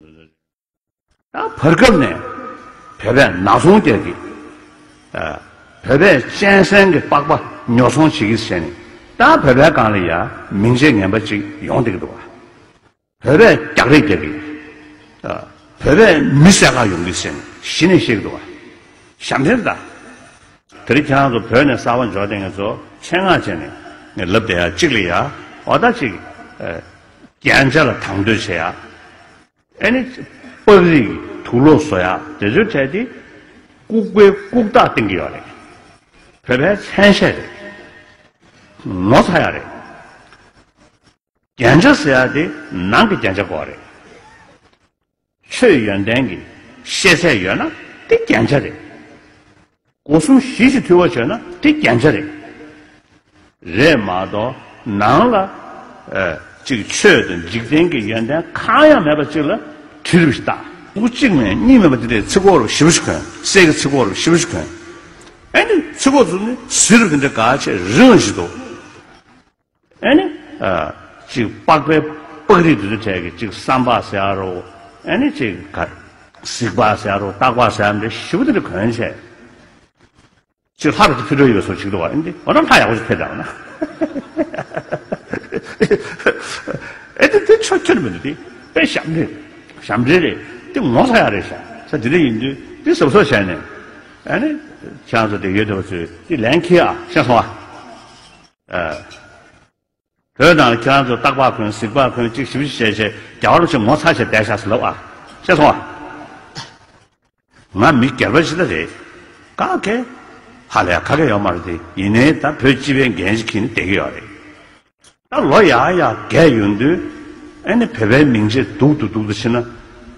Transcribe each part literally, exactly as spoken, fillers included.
ད་བར་སྐབས་ནས་བོད་པས་ནག་ཚོང་རྒྱག་གི། ཨ། བོད་པས་གཅན་གཟན་གྱི་པགས་པ་ཉོ་ཚོང་བྱེད་ཀྱི་བྱས་ནས། ད་བོད་པའི་སྒང་ལ་ཡ་མིང་ཆད་ངན་པ་ཅིག་ཡོང་བསྡད་ཀྱི་འདུག་བ། བོད་པས་རྒྱག་རེས་རྒྱག་གི། ཨ། བོད་པས་མི་བསད་ག་ཡོང་གི་བྱས་ནས་གཞི་ནས་བཤད་ཀྱི་འདུག་བ། ཞབས་འདྲེན་ད། དེ་རིང་ཁྱེད་རང་ཚོ་བོད་ནས་གསར་པ་འབྱོར་བསྡད་མཁན་ཚོ་ཆེད་མངགས་བྱས་ནས་ངས་ལབ་བསྡད་ཡ་གཅིག་ལ་ཡ། འོ་ད་ཅིག་ཨ། རྒྱན་ཆ་ལ་དང་དོད་བྱེད་ཡ། ཨ་ནི་པགས་རིགས་དུག་ལོག་བཟོ་ཡ་དེ་ཚོའི་གྲས་དེ་ལྐུགས་པའི་ལྐུགས་རྟགས་བསྟན་གྱི་ཡོད་རེད། བོད་པའི་མཚན་ཤས་རེད། ངོ་ཚ་ཡ་རེད། རྒྱན་ཆ་ཟེར་ཡ་དེ་ནང་གི་རྒྱན་ཆ་དགོས་རེད། ཆོས་ཡོན་ཏན་གྱི་ཤེས་ཚད་ཡོད་ན་དེ་རྒྱན་ཆ་རེད། སྒོ་གསུམ་གཞི་གཅིག་མཐུན་པ་བྱས་ན་དེ་རྒྱན་ཆ་རེད། རེད་མ་གཏོགས་ནང་ལ་ཨ་ཅིག་ཆོས་དང་འཇིག་རྟེན་གྱི་ཡོན་ཏན་གང་ཡང་མེད་པ་ཅིག་ལ་བྲིས་རུབ་ཞིག་བཏགས། སྐུ་གཅིག་མེད་གཉིས་མེད་པ་དེ་འདྲའི་ཚིག་གོ་རུ་ཞེ་པོ་ཞིག་གོན། གསེར་གྱི་ཚིག་གོ་རུ་ཞེ་པོ་ཞིག་གོན། ཨ་ནི་ཚིག་གོ་ཚོ་ནི་གཟི་རུ་དེ་འདྲ་ག་ཆེ་རིང་བ་ཞིག་འདུག་ཨ་ནི་ཨ་ཅིག་པགས་པའི་པགས་རིགས་དེ་ཚོ་གྲས་ཀྱི་ཅིག་བསམ་པ་ཟེར་ཡ་རོ། ཨ་ནི་ཅིག་ག་གཟིག་པ་ཟེར་ཡ་རོ། སྟག་པ་ཟེར་ཡ་འདྲ་ཞེ་པོ་དེ་འདྲ་གོན་བྱས། ཅིག་ལྷ་རུ་ཕེབས་འགྲོ་ཡོད་སོགས་ཅིག་འདུག་བ། ཨེ་འདི་འོ་ན་ལྷ་ཡག་པོ་ཞིག་ཕེབས་དང་ན། ཨེ་འདི་འདི་ཆོ་ཁྱོད་མི་འདུག་འདི་དཔེ་ཞབས་འདྲེན། ཞབས་འདྲེན་རེད། འདི་ངོ་ཚ་ཡག་རེད་ཤག་ས་འདི་འདྲ་ཡིན་དུས་འདི་གཟབ་གཟབ་བྱས་ནས། ཨ་ནི་ཁྱེད་རང་ཚོ་དེ་ཡོད་དེ་བ་ཚོས་འདི་ལན་ཁྱེར་ཨ་ཤེས་སོང་ཨ། ཨ། བོད་ནང་ལ་ཁྱེད་རང་ཚོ་སྟག་པ་གོན་གཟིག་པ་གོན་གཅིག་ཞིབ་ཞིབ་བྱས་བྱས་རྒྱལ་བ་རིན་པོ་ཆེ་ངོ་ཚ་བྱས་བསྡད་ཤག་ཟེར་ལབ་ཨ། ཤེས་སོང་ཨ། ང་མི་སྒེར་པ་ཞིག་ད་རེད། ག་གེ་ཧ་ལས་ཁ་སྐད་ཡོད་མ་རེད་དེ། ཡིན་ནའི་ད་བོད་སྤྱི་པའི་འགན་ཞིག་འཁྱེར་ནས་བསྡད་ཀྱི་ཡོད་རེད། ད་ལོ་ཡག་ཡག་རྒས་ཡོང་དུས་ཨ་ནི་བོད་པའི་མིང་ཆད་སྡུག་ཏུ་སྡུག་ཏུ་ཕྱིན་ན།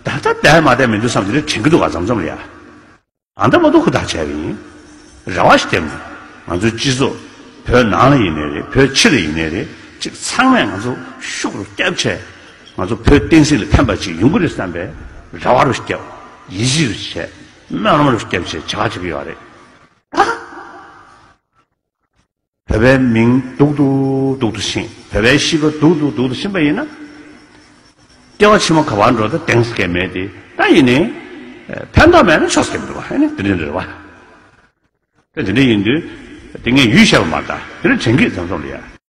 ད་ལྟ་བསྡད་མ་བསྡད་མི་འདུག་བསམ་དེ་འདྲ་དྲན་གྱི་འདུག་ག་མཚམས་མཚམས་ལ་ཡ། ཨ་འདྲ་མ་གཏོགས་ཧུར་ཐག་བྱས་པ་ཡིན། རེ་བ་ཞིག་བརྒྱབ་ནས་ང་ཚོའི་སྤྱི་ཚོགས་བོད་ནང་ལ་ཡིན་ནའི་རེད། བོད་ཕྱི་ལ་ཡིན་ནའི་རེད། ཅིག་ཚང་མས་ང་ཚོ་ཤུགས་རུ་བརྒྱབ་བྱས་ང་ཚོ་བོད་བསྟན་སྲིད་ལ་ཕན་པ་ཅིག་ཡོང་གི་རེད་བསམ་པའི་རེ་བ་རུ་བརྒྱབ། ཡིད་ཆེས་རུ་བྱས། སྨོན་ལམ་རུ་བརྒྱབ་བྱས་བྱ་བ་བྱེད་ཀྱི་ཡོད་རེད། ད་བོད་པའི་མིང་སྡུག་ཏུ་སྡུག་ཏུ་ཕྱིན། བོད་པའི་གཤིས་ཀ་སྡུག་ཏུ་སྡུག་ཏུ་ཕྱིན་པ་ཡིན་ན། སྐྱེ་བ་ཕྱི་མ་ག་པར་འགྲོ་ད་གདེང་ས་གས་མེད་དེ། ད་ཡིན་ནའི་ཕན་ཐོགས་མེད་ན་ཆོག་ས་གས་མི་འདུག་བ། ཨ་ནི་དེ་འདྲ་རེད་བ། ད་དེ་འདྲ་ཡིན་དུས་དེ་ངས་ཡུལ་བཤད་པ་མ་རེད། ད་དེ་འདྲ་དྲན་གྱི་མཚམས་མཚམས་ལ་ཡ།